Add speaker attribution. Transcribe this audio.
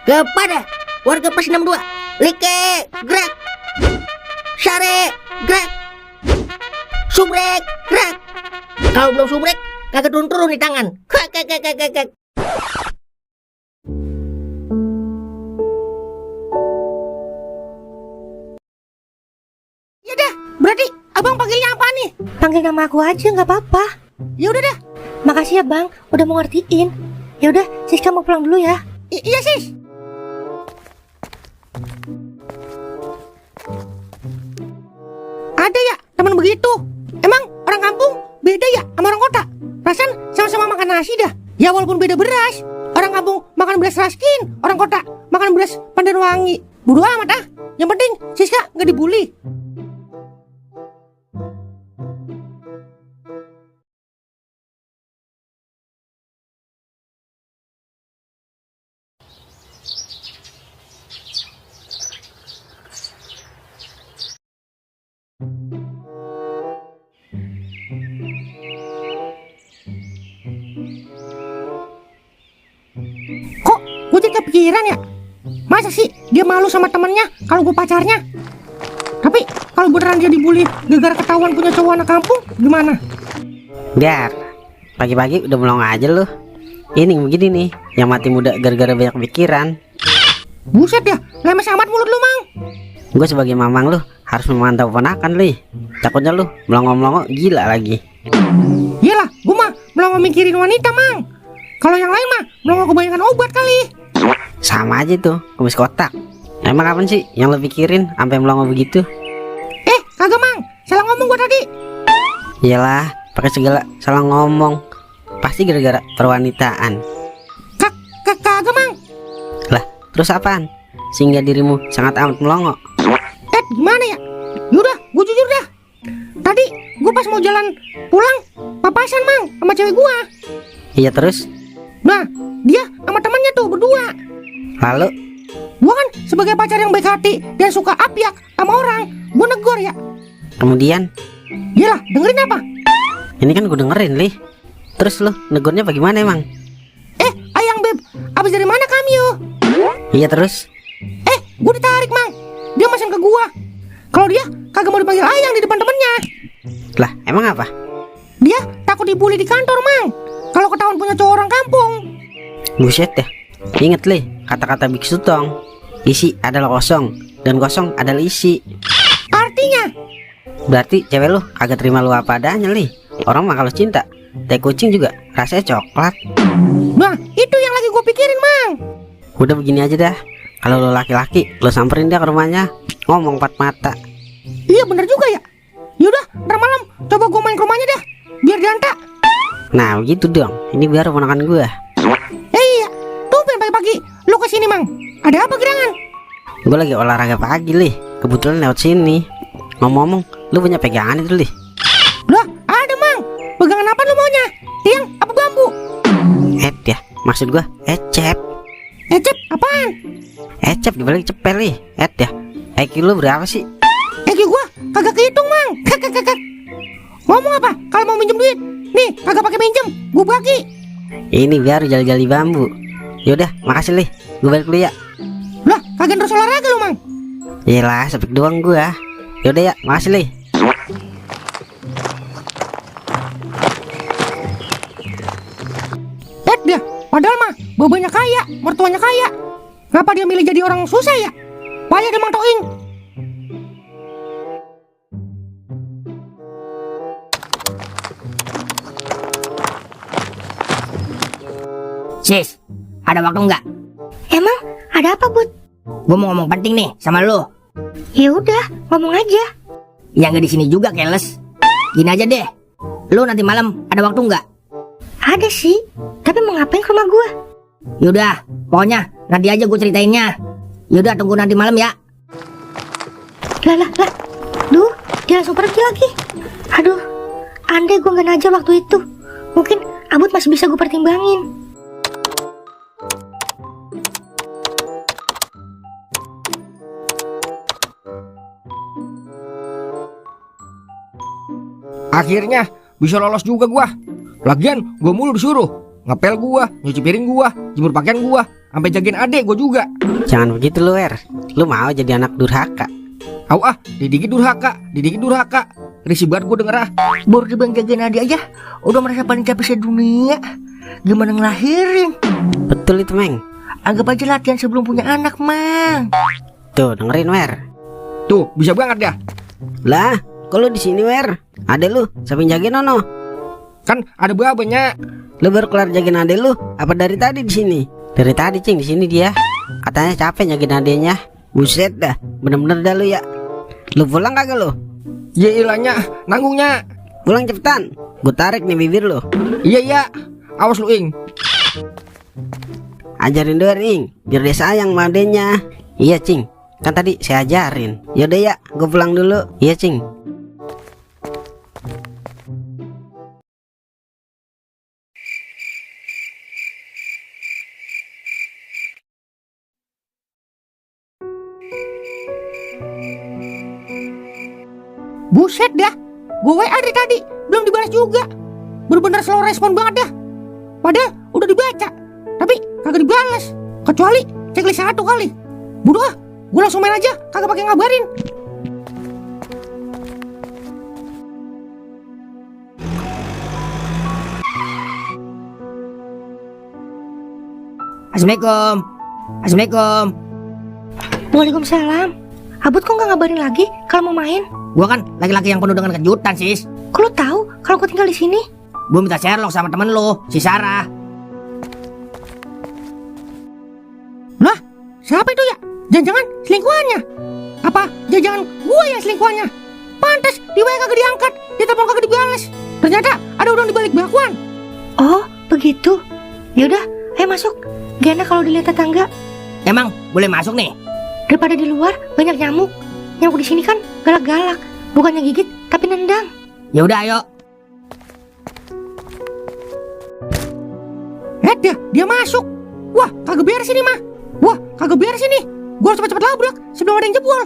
Speaker 1: Kepada warga Pos 62, Like, gerak. Sare, gerak. Subrek, gerak. Kalau belum subrek, kagak turun-turun di tangan. Kek. Ya dah, berarti abang panggilnya apa nih?
Speaker 2: Panggil nama aku aja nggak apa-apa.
Speaker 1: Ya udah dah.
Speaker 2: Makasih ya bang, udah mau ngertiin. Ya udah, Siska mau pulang dulu ya.
Speaker 1: Iya sis. Ada ya teman begitu? Emang orang kampung beda ya sama orang kota? Perasaan sama-sama makan nasi dah. Ya walaupun beda beras. Orang kampung makan beras raskin, orang kota makan beras pandan wangi. Bodo amat ah. Yang penting Siska nggak dibully. Kok gue jadi kepikiran ya? Masa sih dia malu sama temennya kalau gue pacarnya? Tapi kalau beneran dia dibully gara-gara ketahuan punya cowok anak kampung, gimana?
Speaker 3: Biar pagi-pagi udah melong aja lu. Ini begini nih, yang mati muda gara-gara banyak pikiran.
Speaker 1: Buset ya, lemes amat mulut lu, Mang.
Speaker 3: Gue sebagai mamang lu harus memantau ponakan lu. Takutnya lu melongo-melongo gila lagi.
Speaker 1: Iyalah, gue mah melongo mikirin wanita, Mang. Kalau yang lain mah melongo kebanyakan obat kali.
Speaker 3: Sama aja tuh, kumis kotak. Emang kapan sih yang lu pikirin sampai melongo begitu?
Speaker 1: Kagak, Mang. Salah ngomong gue tadi.
Speaker 3: Iyalah, pakai segala salah ngomong. Pasti gara-gara perwanitaan.
Speaker 1: Kagak, Mang.
Speaker 3: Lah, terus apaan? Sehingga dirimu sangat amat melongo.
Speaker 1: Gimana ya? Yaudah, gue jujur dah. Tadi gue pas mau jalan pulang papasan, Mang, sama cewek gue.
Speaker 3: Iya terus?
Speaker 1: Nah, dia sama temannya tuh berdua.
Speaker 3: Lalu?
Speaker 1: Gue kan sebagai pacar yang baik hati dan suka apyak sama orang, gue negor ya.
Speaker 3: Kemudian?
Speaker 1: Yalah, dengerin apa?
Speaker 3: Ini kan gue dengerin, Lih. Terus lu negornya bagaimana emang?
Speaker 1: Ayang beb, abis dari mana kamu yo?
Speaker 3: Iya terus?
Speaker 1: Gue ditarik, Mang. Dia masang ke gua. Kalau dia kagak mau dipanggil ayang di depan temennya.
Speaker 3: Lah, emang apa?
Speaker 1: Dia takut dibully di kantor, Mang. Kalau ketahuan punya cowok orang kampung.
Speaker 3: Buset deh. Ingat Lih, kata-kata Biksu Tong. Isi adalah kosong, dan kosong adalah isi.
Speaker 1: Artinya?
Speaker 3: Berarti cewek lu kagak terima lu apa adanya, Lih. Orang mah kalau cinta, teh kucing juga rasanya coklat.
Speaker 1: Nah, itu yang lagi gue pikirin, Mang.
Speaker 3: Udah begini aja dah. Kalau lu laki-laki, lu samperin dia ke rumahnya, ngomong empat mata.
Speaker 1: Iya bener juga ya. Yaudah, ntar malam coba gue main ke rumahnya dah, biar diantar.
Speaker 3: Nah begitu dong. Ini biar ponakan gua.
Speaker 1: Iya, tumben pagi-pagi lu kesini, Mang. Ada apa gerangan?
Speaker 3: Gue lagi olahraga pagi, Lih. Kebetulan lewat sini. Ngomong-ngomong, lu punya pegangan itu, Lih?
Speaker 1: Lah, ada, Mang. Pegangan apa lu maunya? Tiang apa bambu?
Speaker 3: Ya, maksud gua ecep.
Speaker 1: Ecep apaan?
Speaker 3: Ecep dibalik cepel, Lih. Ya, IQ lu berapa sih?
Speaker 1: IQ gua kagak kehitung, Mang. Kak. Ngomong apa? Kalau mau minjem duit, nih kagak pakai minjem, gua bagi.
Speaker 3: Ini biar jali-jali bambu. Yaudah, makasih, Lih. Gue balik dulu ya.
Speaker 1: Lah, kagak terus olahraga lu, Mang.
Speaker 3: Yelah, sepik doang gua. Yaudah ya, makasih, Lih.
Speaker 1: Dia, padahal mah babanya kaya, mertuanya kaya. Ngapa dia milih jadi orang susah ya? Payah dia Mang Toing.
Speaker 4: Sis, ada waktu nggak?
Speaker 2: Emang ada apa, Bud?
Speaker 4: Gue mau ngomong penting nih sama lo.
Speaker 2: Ya udah, ngomong aja.
Speaker 4: Yang nggak di sini juga, keles. Gini aja deh, lo nanti malam ada waktu nggak?
Speaker 2: Ada sih, tapi mau ngapain ke rumah gua?
Speaker 4: Yaudah, pokoknya nanti aja gue ceritainnya. Yaudah, tunggu nanti malam ya.
Speaker 2: Lah. Duh, dia langsung pergi lagi. Aduh, andai gua nggak najar waktu itu, mungkin Abud masih bisa gue pertimbangin.
Speaker 5: Akhirnya bisa lolos juga gua. Lagian gua mulu disuruh. ngepel gua, nyuci piring gua, jemur pakaian gua, sampai jagain adek gua juga.
Speaker 3: Jangan begitu lu, Wer. Lu mau jadi anak durhaka.
Speaker 5: Au ah, didikit durhaka. Risih banget gua denger ah.
Speaker 4: Baru di bang jagain adik aja udah merasa paling capek sedunia. Gimana ngelahirin?
Speaker 3: Betul itu, Meng.
Speaker 4: Anggap aja latihan sebelum punya anak, Mang.
Speaker 3: Tuh, dengerin, Wer.
Speaker 5: Tuh, bisa banget dah.
Speaker 3: Lah, kok lu di sini, Wer? Adek lu, siapa yang jagain ono?
Speaker 5: Kan ada babanya.
Speaker 3: Lu baru kelar jagain adek lu? Apa dari tadi di sini? Dari tadi, Cing, di sini dia. Katanya capek jagain adeknya. Buset dah, bener-bener dah lu ya. Lu pulang kagak lu?
Speaker 5: Ya ilahnya, nanggungnya.
Speaker 3: Pulang cepetan. Gue tarik nih bibir lu.
Speaker 5: Iya. Awas lu, Ing.
Speaker 3: Ajarin dulu, Ing, biar dia sayang sama adeknya. Iya, Cing. Kan tadi saya ajarin. Yaudah ya, gue pulang dulu. Iya, Cing.
Speaker 1: Buset dah, gue WA dari tadi belum dibalas juga. Bener-bener slow respon banget dah. Padahal udah dibaca, tapi kagak dibalas. Kecuali checklist 1 kali. Bodoh ah, gue langsung main aja, kagak pakai ngabarin.
Speaker 4: Assalamualaikum.
Speaker 2: Waalaikumsalam. Abut kok nggak ngabarin lagi kalau mau main?
Speaker 4: Gua kan laki-laki yang penuh dengan kejutan, Sis.
Speaker 2: Kok lu tahu kalau gue tinggal di sini?
Speaker 4: Gua minta Sherlock sama temen lu, si Sarah.
Speaker 1: Lah, siapa itu ya? Jangan-jangan selingkuhannya? Apa jangan-jangan gue yang selingkuhannya? Pantes di WA kagak diangkat, di telepon kagak dibalas. Ternyata ada udang di balik bakwan.
Speaker 2: Oh, begitu. Yaudah, ayo masuk. Gak enak kalau dilihat tetangga.
Speaker 4: Emang boleh masuk nih?
Speaker 2: Daripada di luar banyak nyamuk. Nyamuk di sini kan galak-galak, bukannya gigit tapi nendang.
Speaker 4: Ya udah, ayo.
Speaker 1: Dia masuk. Wah, kagak beres ini mah. Gua harus cepet-cepet labrak sebelum ada yang jebol.